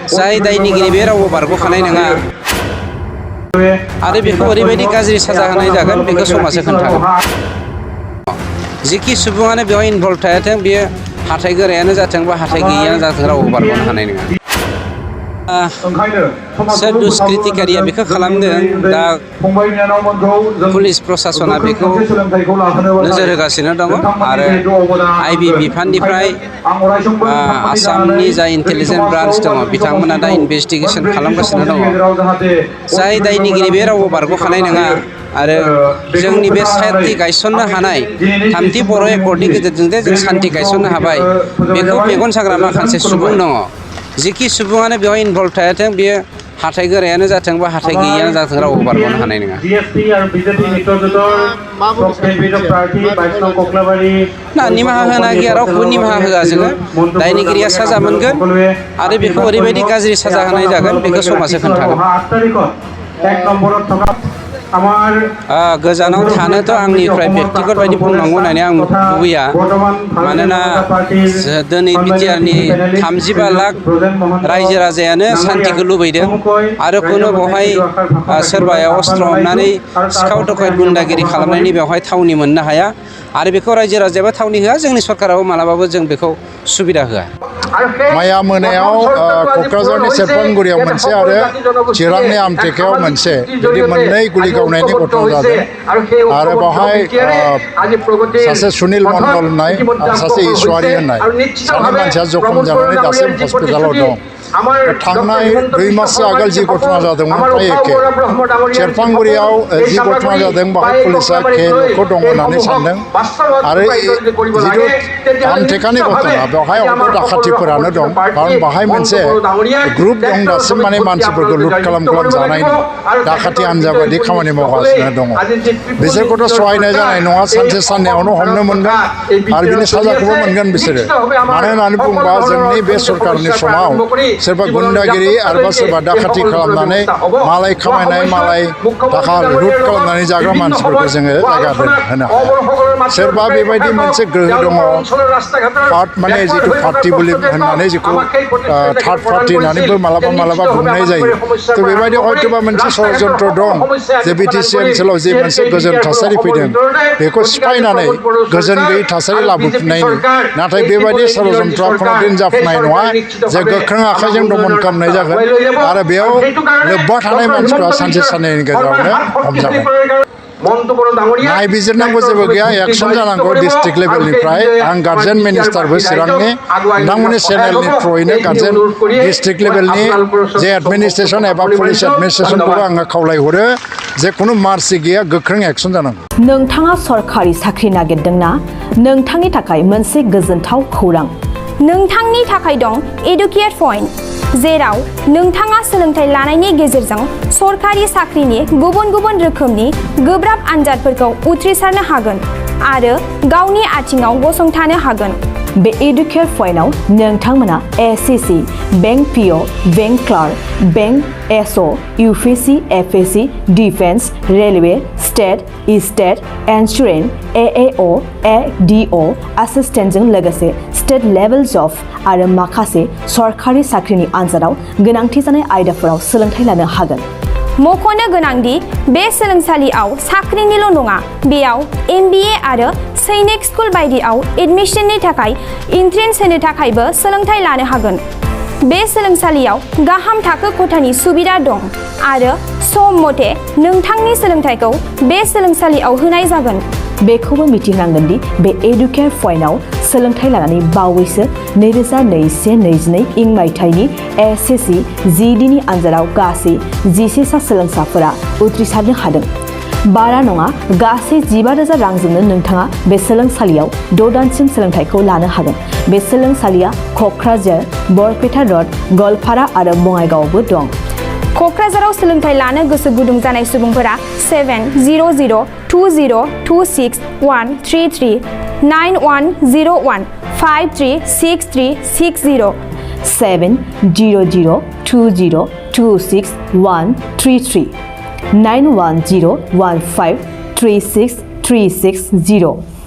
जाय दायनिगिरि बे रावबो बारग'खानाय नङा आरो बेखौ ओरैबायदि गाज्रि साजा होनाय जागोन बेखौ समाजआ खोन्थागोन जिखि सुबुङानो बेयाव इनभल्भ थायाथों बेयो हाथाइ गोरायानो जाथों बा हाथाइ गैयियानो जाथों रावबो बारग'नो हानाय नङा सोर दुष्कृतिकारिया बेखौ खालामदों दा पुलिस प्रसासना बेखौ नोजोर होगासिनो दङ आरो आइबि बिफाननिफ्राय आसामनि जा इन्टेलिजेन्स ब्रान्स दङ बिथांमोना दा इनभेस्टिगेसन खालामगासिनो दङ जाय दायनिगिरि बे रावबो बारग'खानाय नङा आरो जोंनि बे सान्थि गायसननो हानाय थामथि बर' एकर्डनि गेजेरजों जे जों सान्थि गायसननो हाबाय बेखौ मेगन साग्रा माखासे सुबुं दङ जिखि सुबुङानो बेयाव इनभल्भ थायाथों बेयो हाथाइ गोरायानो जाथों बा हाथाइ गैयियानो जाथों रावबो बारग'नो हानाय नङा ना निमाहा होना गैया रावखौबो निमाहा होआ जोङो दायनिगिरिया साजा मोनगोन आरो बेखौ ओरैबायदि गाज्रि साजा होनाय जागोन बेखौ समाजआ खोन्थागोन गोजानाव थानोथ' आंनिफ्राय बेक्तिगत बायदि बुंनांगौ होननानै आं लुबैया मानोना दिनै बिटिआरनि 35 लाख रायजो राजायानो सान्तिखौ लुबैदों आरो खुनु बेवहाय सोरबाया अस्त्र हमनानै सिखाव दखायत गुन्दागिरि खालामनायनि बेवहाय थावनि मोननो हाया आरो बेखौ रायजो राजायाबो थावनि होआ जोंनि सरकाराबो मालाबाबो जों बेखौ सुबिदा होआ मैया मोनायाव क'क्राझारनि सेरफांगुरियाव मोनसे आरो चिरांनि आमटेकायाव मोनसे बिदि मोननै गुलि गावनायनि घटना जादों आरो बेवहाय सासे सुनिल मण्डल होननाय आरो सासे ईश्वारी होननाय सानै मानसिया जखम जानानै दासिम हस्पिटालाव दं थांनाय 2 माससो आगोल जि घटना जादोंमोन फ्राय एखे सेरफांगुरियाव जि घटना जादों बेवहाय पुलिसा खेलखौ दं होननानै सानदों आरो जिथु आमटेकानि घटना बेवहाय अट' दाखाथिफोरानो दं खारन बेवहाय मोनसे ग्रुप दं दासिम माने मानसिफोरखौ लुट खालाम जानायनि दाखाथि हान्जा बायदि खामानि मावगासिनो दङ बिसोरखौथ' सहायनाय जानाय नङा सानसे साननैयावनो हमनो मोनगोन आरो बिनि साजाखौबो मोनगोन बिसोरो मानो होननानै बुङोबा जोंनि बे सरकारनि समाव सोरबा गुन्दागिरि आरोबा सोरबा दाखाथि खालामनानै मालाय खामायनाय मालाय थाखा लुट खालामनानै जाग्रा मानसिफोरखौ जोङो जायगा होनो हाया सोरबा बेबायदि मोनसे गोहो दङ पार्ट माने जिथु पार्टि বুলি होननानै जिखौ थार्ड पार्टि होननानैबो मालाबा मालाबा बुंनाय जायो थ' बेबायदि हयथ'बा मोनसे षड़यन्त्र दं जे बिटिसि ओनसोलाव जे मोनसे गोजोन थासारि फैदों बेखौ सिफायनानै गोजोन गैयै थासारि लाबोफिननायनि नाथाय बेबायदि षड़यन्त्रआ खुनुदिन जाफुंनाय नङा जे गोख्रों आखाइजों दमन खालामनाय जागोन आरो बेयाव लोब्बा थानाय मानसिफ्रा सानसे साननैनि गेजेरावनो हमजागोन नायबिजिरनांगौ जेबो गैया एक्सन जानांगौ डिस्ट्रिक्ट लेभेलनिफ्राय आं गार्जेन मिनिस्टारबो चिरांनि नोंथांमोननि चेनेलनि थ्रुयैनो गार्जेन डिस्ट्रिक्ट लेभेलनि जे एडमिनिस्ट्रेसन एबा पुलिस एडमिनिस्ट्रेसनखौबो आङो खावलायहरो जे खुनु मार्सि गैया गोख्रों एक्सन जानांगौ नोंथाङा सरकारि साख्रि नागिरदोंना नोंथांनि थाखाय मोनसे गोजोनथाव खौरां नोंथांनि थाखाय दं एडुकेट पइन्ट जेराव नोंथाङा सोलोंथाइ लानायनि गेजेरजों सरकारि साख्रिनि गुबुन गुबुन रोखोमनि गोब्राब आनजादफोरखौ उथ्रिसारनो हागोन आरो गावनि आथिङाव गसंथानो हागोन बे एडुकेट पइन्टआव नोंथांमोना SSC bank PO bank clerk bank SO UPSC FSC defence railway state insurance AAO ADO एसिस्टेन्टजों लोगोसे स्टेट लेभेल जब आरो माखासे सरकारि साख्रिनि आनजादाव गोनांथि जानाय आयदाफोराव सोलोंथाइ लानो हागोन मख'नो गोनांदि बे सोलोंसालियाव साख्रिनिल' नङा बेयाव MBA आरो सैनिक स्कुल बायदियाव एडमिशननि थाखाय एन्ट्रेन्स होनो थाखायबो सोलोंथाइ लानो हागोन बे सोलोंसालियाव गाहाम थाखो खथानि सुबिदा दं आरो सम मथे नोंथांनि सोलोंथाइखौ बे सोलोंसालियाव होनाय जागोन बेखौबो मिथिनांगोन दि बे एडुकेट पइन्टआव सोलोंथाइ लानानै बावैसो 2021-22 इं मायथाइनि एसएससि जिडिनि आनजादाव गासै 11 सा सोलोंसाफोरा उथ्रिसारनो हादों बारा नङा गासै 15,000 रांजोंनो नोंथाङा बे सोलोंसालियाव 6 दानसिम सोलोंथाइखौ लानो हागोन बे सोलोंसालिया क'क्राझार बरपेटा रड गवालपारा आरो बङाइगावआवबो दं क'क्राझाराव सोलोंथाइ लानो गोसो गुदुं जानाय सुबुंफोरा 7002026133 9101 536360 7002026133 9101536360